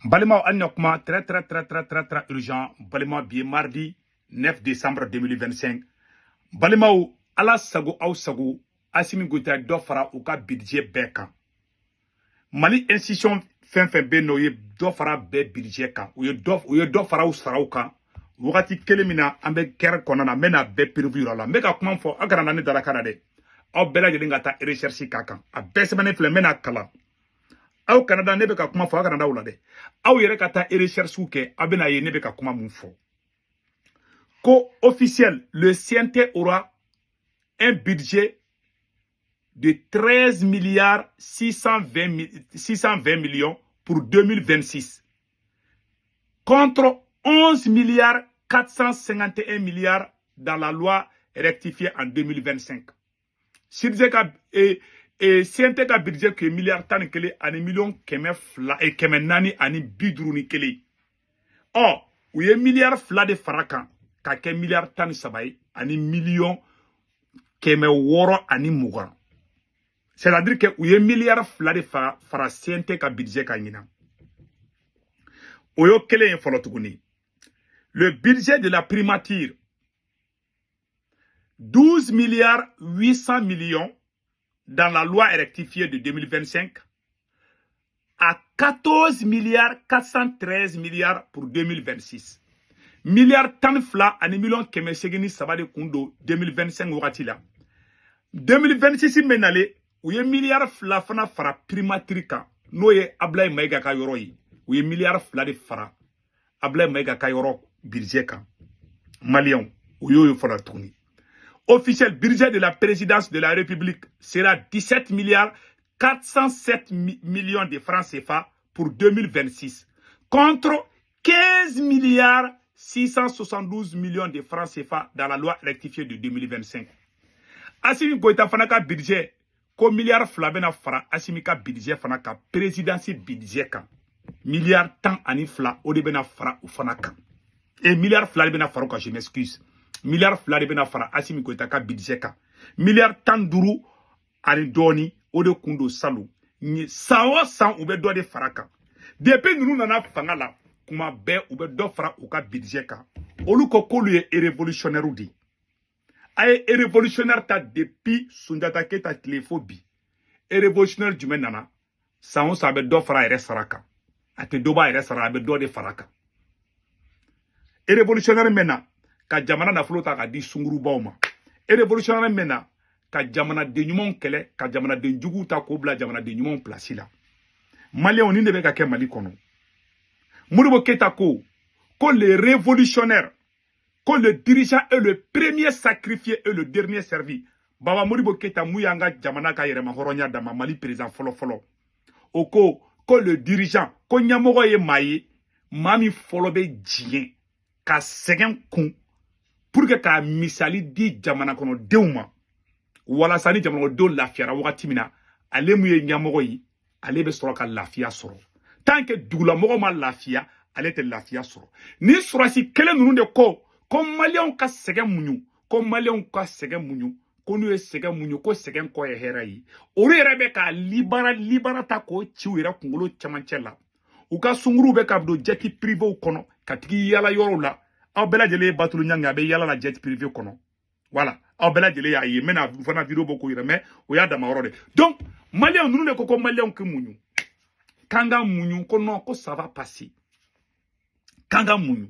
Balimaw, an ɲa kuma très très très très très très urgent. Balima, bi ye mardi 9 décembre 2025. Balimaw, Ala sago aw sago, Assimi Goïta dɔ fara u ka budget bɛɛ kan. Mali institution fɛn fɛn bɛ yen nɔ, u ye dɔ fara bɛɛ budget kan, u ye dɔ fara u saraw kan. Wagati kelen min na an bɛ guerre kɔnɔna na, n bɛna bɛɛ prévu yɔrɔ la. N bɛ ka kuma fɔ, aw kana na ne daraka la dɛ. Aw bɛɛ lajɛlen ka taa recherche k'a kan, a bɛɛ sɛbɛnnen filɛ, n bɛna kalan. Aw kana da ne bɛ ka kuma fɔ, aw kana da o la dɛ. Aw yɛrɛ ka taa recherche kɛ, aw bɛna ye ne bɛ ka kuma mun fɔ. Ko officiel, le CNT aura un budget de 13 milliards 620 millions pour 2026 contre 11 milliards 451 milliards dans la loi rectifiée en 2025. Sidze ka e CNT ka budget kun ye miliyari 11 ani miliyɔn 200 e 451. Ɔ, u ye miliyari 2 de fara kan ka kɛ miliyari 13 ye ani miliyɔn 620. C'est-à-dire que u ye miliyari 2 de fara CNT ka budget kan ɲinan. O y'o kelen ye fɔlɔ tuguni. Le budget de la primature, 12 milliards 800 millions dans la loi rectifiée de 2025 à 14 milliards 413 milliards pour 2026. Miliyari 12 ani miliyɔn 803 de kun don 2025 wagati la. 2026 bɛ nalen, u ye miliyari 2 fana fara primature kan, n'o ye Ablaye Mayiga ka yɔrɔ ye. U ye miliyari 2 de fara Ablaye Mayiga ka yɔrɔ budget kan. Maliyɛnw, u y'o ye fɔlɔ tuguni. Officiel, budget de la présidence de la République sera 17 milliards 407 millions de francs CFA pour 2026 contre 15 milliards 672 millions de francs CFA dans la loi rectifiée de 2025. Assimi Goïta fana ka budget ko miliyari 2 bɛna fara Assimi ka budget fana kan, présidence budget kan. Miliyari 12, o de bɛna fara o fana kan. Et miliyari 2 de bɛna fara o kan, je m'excuse. Miliyari 2 de bɛna fara Assimi Goïta ka budget kan. Miliyari 15 ani dɔɔni, o de kun don salon. San o san, u bɛ dɔ de fara kan. Depuis ninnu nana fanga la, kuma bɛɛ u bɛ dɔ fara u ka budget kan. Olu ko k'olu ye révolutionnaire de ye. A ye révolutionnaire ta depuis Sunjata Keyita tile fo bi. Révolutionnaire jumɛn nana san o san a bɛ dɔ fara a yɛrɛ sara kan? A tɛ dɔ bɔ a yɛrɛ sara, a bɛ dɔ de fara kan. Révolutionnaire mɛn na ka jamana nafolo ta k'a di sungurubaw ma. Révolutionnaire mɛn na ka jamanaden ɲumanw kɛlɛ, ka jamanaden juguw ta k'o bila jamanaden ɲumanw place la. Maliyɛnw, nin de bɛ ka kɛ Mali kɔnɔ. Modibo Keyita ko les révolutionnaires, ko le dirigeant est le premier sacrifié et le dernier servi. Baba Modibo Keyita, mun y'an ka jamana ka yɛrɛma hɔrɔnya d'a ma, Mali président fɔlɔ fɔlɔ, o ko le dirigeant, ko ɲɛmɔgɔ ye maa ye, maa min fɔlɔ bɛ diɲɛ ka sɛgɛn kun pour que k'a misali di jamana kɔnɔdenw ma, walasa ni jamana kɔnɔdenw lafiyara wagati min na, ale mun ye ɲɛmɔgɔ ye, ale bɛ sɔrɔ ka lafiya sɔrɔ. Tant que dugulamɔgɔ ma lafiya, ale tɛ lafiya sɔrɔ. Ni sɔrɔsi kelen ninnu de ko maliyɛnw ka sɛgɛn muɲu, ko maliyɛnw ka sɛgɛn muɲu, ko n'u ye sɛgɛn muɲu, ko sɛgɛn kɔ ye hɛrɛ ye. Olu yɛrɛ bɛ ka libara libara ta k'o ci u yɛrɛ kunkolo cɛmancɛ la. U ka sunkuruw bɛ ka don jet privéw kɔnɔ ka tigi yala yɔrɔw la. Aw bɛɛ lajɛlen ye Batulu Ɲangi, a bɛ yala la jet privé kɔnɔ. Voilà, aw bɛɛ lajɛlen y'a ye. N bɛna fana vidéo bɔ k'o yira, mais o y'a dama yɔrɔ de. Donc maliyɛnw, ninnu de ko maliyɛnw k'i muɲu, k'an ka muɲu, ko non, ko ça va passer, k'an ka muɲu.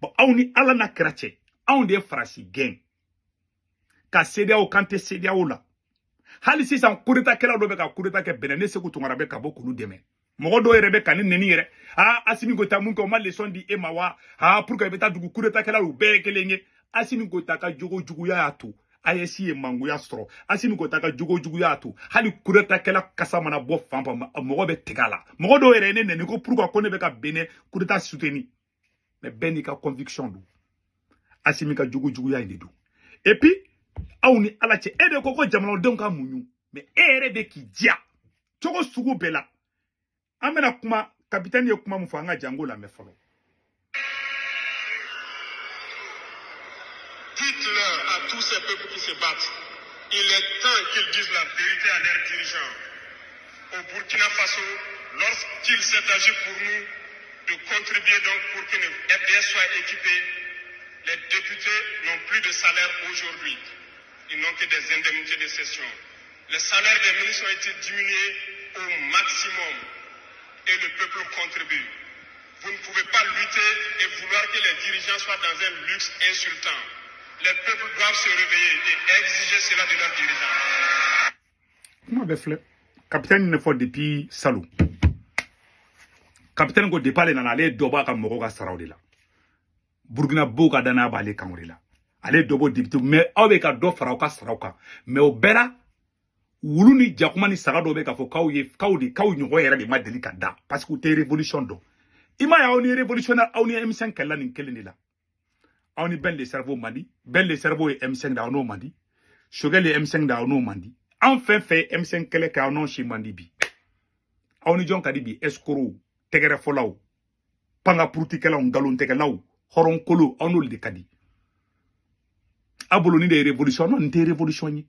Bon, aw ni Ala n'a kɛra cɛ, anw de ye Faransi gɛn ka CEDEAO kan tɛ CEDEAO la. Hali sisan, coup d'état kɛlaw dɔ bɛ ka coup d'état kɛ Benin, ne Seku Tunkara bɛ ka bɔ k'olu dɛmɛ. Mɔgɔ dɔw yɛrɛ bɛ ka ne nɛni yɛrɛ: aa, Asimi Goïta mun kɛ, o ma leçon di e ma wa? Aa, pour que i bɛ taa dugu coup d'état kɛlaw, u bɛɛ ye kelen ye. Asimi Goïta ka jogo juguya y'a to AES ye mangoya sɔrɔ. Asimi Goïta ka jogo juguya y'a to hali coup d'état kɛla kasa mana bɔ fan fan, mɔgɔ bɛ tigɛ a la. Mɔgɔ dɔw yɛrɛ ye ne nɛni ko pourquoi ko ne bɛ ka Benin coup d'état soutenir. Mais bɛɛ n'i ka conviction don. Asimi ka jogo juguya in de don. Et puis aw ni Ala cɛ, e de ko jamanadenw ka muɲu, mais e yɛrɛ bɛ k'i diya cogo sugu bɛɛ la. An bɛna kuma, capitaine ye kuma min fɔ, an ka jango lamɛn fɔlɔ. Dites-leur à tous ces peuples qui se battent, il est temps qu'ils disent la vérité à leurs dirigeants. Au Burkina Faso, lorsqu'il s'est agi pour nous de contribuer donc pour que nos FDS soient équipés, les députés n'ont plus de salaire aujourd'hui. Ils n'ont que des indemnités de session. Les salaires des ministres ont été diminués au maximum et le peuple contribue. Vous ne pouvez pas lutter et vouloir que les dirigeants soient dans un luxe insultant. Les peuples doivent se réveiller et exiger cela de leurs dirigeants. Kuma bɛ filɛ, capitaine ne fɔ depuis salon. Capitaine ko depuis ale nana, ale ye dɔ bɔ a ka mɔgɔw ka saraw de la. Burukina bow ka danaya b'ale kan o de la. Ale ye dɔ bɔ député, mais aw bɛ ka dɔ fara aw ka saraw kan. Mais o bɛɛ la, wulu ni jakuma ni saga dɔw bɛ k'a fɔ k'aw ye k'aw de k'aw ɲɔgɔn yɛrɛ de ma deli ka da parce que u tɛ révolution dɔn. I m'a ye, aw ni révolutionnaire, aw ni M5 kɛlɛla nin kelen de la. Aw ni Ben le cerveau man di. Ben le cerveau ye M5 de, aw n'o man di. Choguel ye M5 de, aw n'o man di. An fɛn fɛn ye M5 kɛlɛ kɛ, aw n'o si man di bi. Aw ni jɔn ka di bi? Escrocs, tɛgɛrɛfɔlaw, panga purutikɛlaw, nkalontigɛlaw, hɔrɔnkolo, aw n'olu de ka di. Aw bolo ni de ye révolution? Non, nin tɛ révolution ye.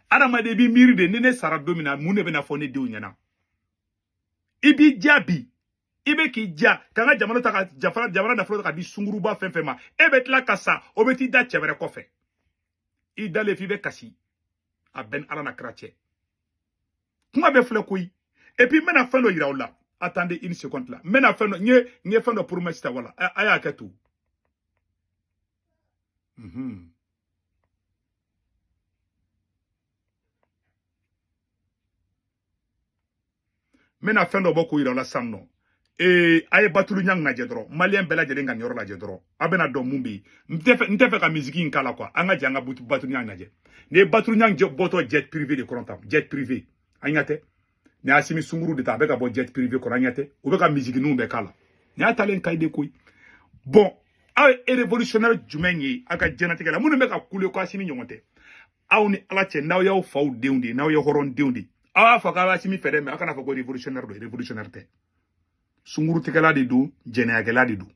Adamaden b'i miiri de, ni ne sara don min na, mun de bɛna fɔ ne denw ɲɛna? I b'i diya bi, i bɛ k'i diya k'an ka jamana ta ka jamana nafolo ta ka di sunguruba fɛn fɛn ma, e bɛ tila ka sa, o bɛ t'i da cɛ wɛrɛ kɔfɛ. I dalen f'i bɛ kasi. A bɛɛ ni Ala na kira cɛ. Kuma bɛ filɛ koyi. Et puis n bɛna fɛn dɔ yira aw la. Attendez une seconde là. N bɛna fɛn dɔ, n ye fɛn dɔ promesse ta wala. A y'a kɛ to. N bɛna fɛn dɔ bɔ k'o yira aw la sisan nɔ. A ye Batulu Ɲang lajɛ dɔrɔn. Maliyɛn bɛɛ lajɛlen ka nin yɔrɔ lajɛ dɔrɔn. A bɛna dɔn mun bɛ yen. N tɛ fɛ ka musique in k'a la quoi. An ka jɛ an ka Batulu Ɲang lajɛ. Nin ye Batulu Ɲang bɔtɔ jet privé de kɔnɔ tan. Jet privé. An ɲɛ tɛ. Nin Asimi Sunguru de ta, a bɛ ka bɔ jet privé kɔnɔ, an ɲɛ tɛ. U bɛ ka musique ninnu bɛɛ k'a la. Nin y'a talen kayi de koyi. Bon, aw ye révolutionnaire jumɛn ye aw ka diɲɛlatigɛ la minnu bɛ ka kule ko Asimi ɲɔgɔn tɛ? Aw ni Ala cɛ, n'aw y'aw faw denw de ye, n'aw ye hɔrɔn denw de ye, aw b'a fɔ k'aw bɛ Asimi fɛ dɛ, mais aw kana fɔ ko révolutionnaire don. Révolutionnaire tɛ. Sungurutigɛla de don, jɛnɛyakɛla de don.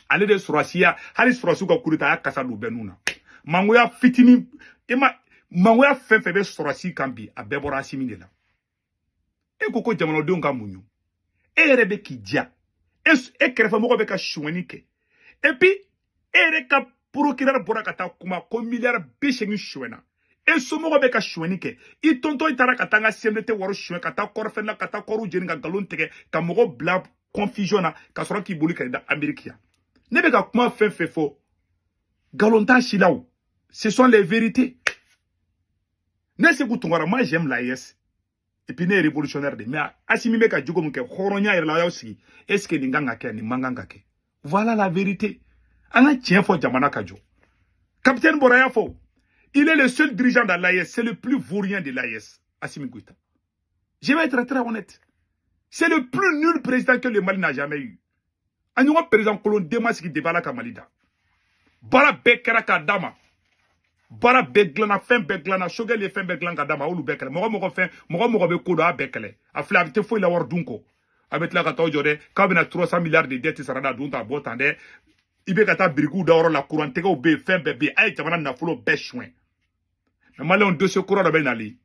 Ale de sɔrɔsiya, hali sɔrɔsiw ka coup d'état, a y'a kasa don bɛɛ nun na. Mangoya fitinin, i ma mangoya fɛn fɛn bɛ sɔrɔsi kan bi, a bɛɛ bɔra Asimi de la. E ko ko jamanadenw ka muɲu, e yɛrɛ bɛ k'i diya, e kɛrɛfɛmɔgɔ bɛ ka sonyani kɛ. Et puis e yɛrɛ ka procureur bɔra ka taa kuma ko miliyari 80 sonyɛna. E somɔgɔ bɛ ka sonyani kɛ. I tonton taara ka taa n ka CMDT wari sonyɛ, ka taa kɔrɔfɛn la, ka taa kɔriw jeni, ka nkalon tigɛ, ka mɔgɔ bila confusion na, ka sɔrɔ k'i boli ka da Amérique yan. Ne bɛ ka kuma fɛn fɛn fɔ, nkalon t'a si la o. Ce sont les vérités. Ne Sékou Tounkara, moi j'aime l'AES. Et puis ne ye révolutionnaire de. Mais Asimi bɛ ka jogo min kɛ, hɔrɔnya yɛrɛ la, aw y'aw sigi. Est-ce que nin kan ka kɛ, nin man kan ka kɛ? Voilà la vérité. An ka tiɲɛ fɔ jamana ka jɔ. Capitaine bɔra y'a fɔ. Il est le seul dirigeant de l'AES. C'est le plus vaurien de l'AES, Assimi Goïta. Je vais être très honnête. C'est le plus nul président que le Mali n'a jamais eu. An ɲɔgɔn président kolon den ma sigi débat la ka Mali da. Baara bɛɛ kɛra k'a d'a ma. Baara bɛɛ dilanna, fɛn bɛɛ dilanna, Choguel ye fɛn bɛɛ dilan ka d'a ma, a y'olu bɛɛ kɛlɛ. Mɔgɔ mɔgɔ fɛn, mɔgɔ mɔgɔ bɛ ko dɔn, a bɛɛ kɛlɛ. A filɛ, a tɛ foyi la wari dun kɔ. A bɛ tila ka t'aw jɔ dɛ, k'a bɛna 300 milliards de dette sara da dun ta bɔ tan dɛ. I bɛ ka taa birikiw da yɔrɔ la, kurantigɛw bɛ yen, fɛn bɛɛ bɛ yen. A ye jamana nafolo bɛɛ suɲɛ. Mais Maliyɛnw, dossier kura dɔ bɛ nalen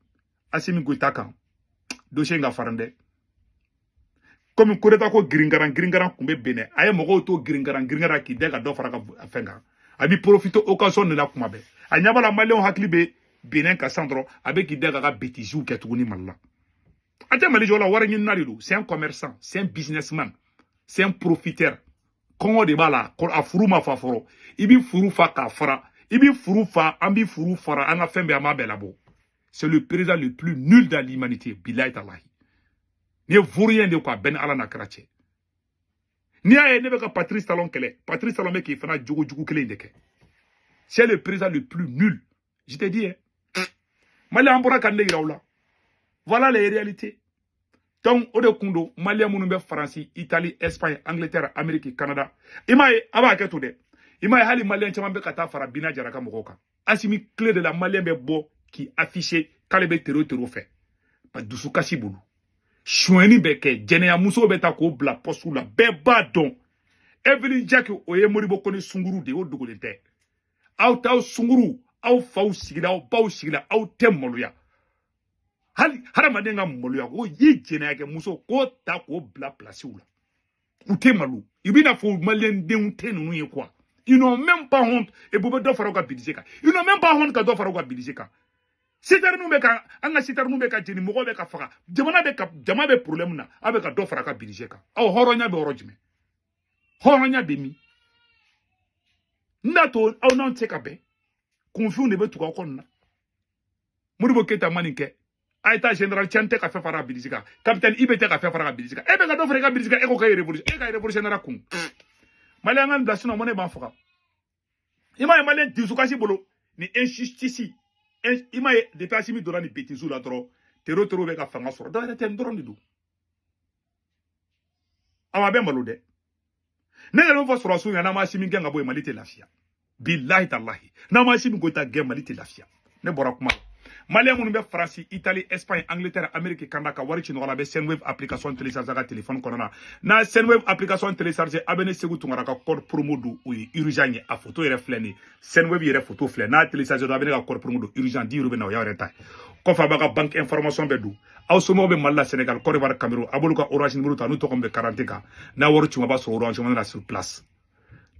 Assimi Goïta kan. Dossier in ka farin dɛ. Komi coup d'état ko giringaran giringaran kun bɛ Benin, a ye mɔgɔw to giringaran giringaran k'i dɛ ka dɔ fara ka fɛn kan. A b'i profiter occasion de la kuma bɛɛ. A ɲɛ b'a la Maliyɛnw hakili bɛ Benin kan sisan dɔrɔn, a bɛ k'i dɛ k'a ka bêtises kɛ tuguni Mali la. A tɛ Mali jɔ la, wari ɲinina de don. C'est un commerçant, c'est un businessman, c'est un profiteur. Kɔngɔ de b'a la, a furu ma fa fɔlɔ. I b'i furu fa k'a fara, i b'i furu fa, an b'i furu fara, an ka fɛn bɛɛ an b'a bɛɛ labɔ. C'est le président le plus nul dans l'humanité, bilahi talahi. Ni ye vaurien de quoi, bɛɛ ni Ala n'a kɛra cɛ. N'i y'a ye ne bɛ ka Patrice Talon kɛlɛ, Patrice Talon bɛ k'i fana jogo jugu kelen de kɛ. C'est le président le plus nul. Je te dis, hein. Mali an bɔra ka ne yira aw la. Voilà les réalités. Donc, o de kun don, Malien minnu bɛ Faransi, Italie, Espagne, Angleterre, Amérique, Canada. I m'a ye, a b'a kɛ to dɛ. I m'a ye hali Malien caman bɛ ka taa fara Bina Jara ka mɔgɔw kan. Asimi clé de la Malien bɛ bɔ k'i afficher k'ale bɛ terro terro fɛ. Ba dusukasi bolo. Sonyɛni bɛ kɛ, jɛnɛyamuso bɛ ta k'o bila poste la, bɛɛ b'a dɔn. Evelyne Jack o ye Modibo Kone sunkuru de ye, o dogolen tɛ. Aw t'aw sunkuru, aw faw sigira, aw baw sigira, aw tɛ maloya. Hali hadamaden ka maloya ko i jɛnɛya kɛ muso k'o ta k'o bila pilasiw la, u tɛ malo. I bɛna fɔ maliyɛn denw tɛ ninnu ye quoi. Ils n'ont même pas honte. Et bɛ dɔ fara u ka budget kan. Ils n'ont même pas honte ka dɔ fara u ka budget kan. Citerne bɛ ka, an ka citerne bɛ ka jeni, mɔgɔw bɛ ka faga, jamana bɛ ka, jama bɛ problème na, aw bɛ ka dɔ fara a ka budget kan. Aw hɔrɔnya bɛ yɔrɔ jumɛn? Hɔrɔnya bɛ min? N t'a to aw n'anw tɛ se ka bɛn. Kunfinw de bɛ tugu aw kɔ nin na. Modibo Keyita ma nin kɛ. A ye taa général Tiani tɛ ka fɛn fara a budget kan, capitaine Ibe tɛ ka fɛn fara a budget kan. E bɛ ka dɔ fara i ka budget kan, e ko k'e ye révolution, e ka révolutionnaire kun. Maliyɛn ka nin bila, sinon mɔnɛ b'an faga. I m'a ye, maliyɛn dusukasi bolo ni injustice. I m'a ye, depuis Asimi donna nin bêtise la dɔrɔn, terro terro bɛ ka fanga sɔrɔ. Dɔwɛrɛ tɛ, nin dɔrɔn de don. Awa, a bɛ malo dɛ. Ne yɛrɛ bɛ fɔ sɔrɔsiw ɲɛna, n'an ma Asimi gɛn ka bɔ yen, Mali tɛ lafiya. Bilahi talahi, n'an ma Asimi Goyita gɛn, Mali tɛ lafiya. Ne bɔra kuma la. Maliyɛn minnu bɛ Faransi, Italie, Espagne, Angleterre, Amérique, Canada, ka wari ci ɲɔgɔn na, a bɛ Sendwave application télécharger a ka téléphone kɔnɔna na. N'a Sendwave application télécharger, a bɛ ne Segu Tunkara ka code promo don, o ye urgent ye. A photo yɛrɛ filɛ nin ye, Sendwave yɛrɛ photo filɛ. N'a télécharger dɔrɔn, a bɛ ne ka code promo don, urgent, 10 euros bɛ na, o y'aw yɛrɛ ta ye. Kɔfɛ, a b'a ka banque information bɛɛ don. Aw somɔgɔw bɛ Mali la, Sénégal, Côte d'Ivoire, Cameroun, a b'olu ka Orange numéro ta, n'u tɔgɔ min bɛ carte kan. N'a wari ci, a b'a sɔrɔ Orange Money la sur place.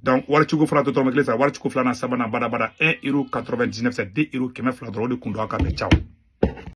Donc wari ciko fana tɛ dɔrɔmɛ kelen sara. Wari ciko filanan, sabanan, badabada, 1 euro 99, c'est 2 euro 200 dɔrɔn. O de kun don. A ka bɛn, ciao.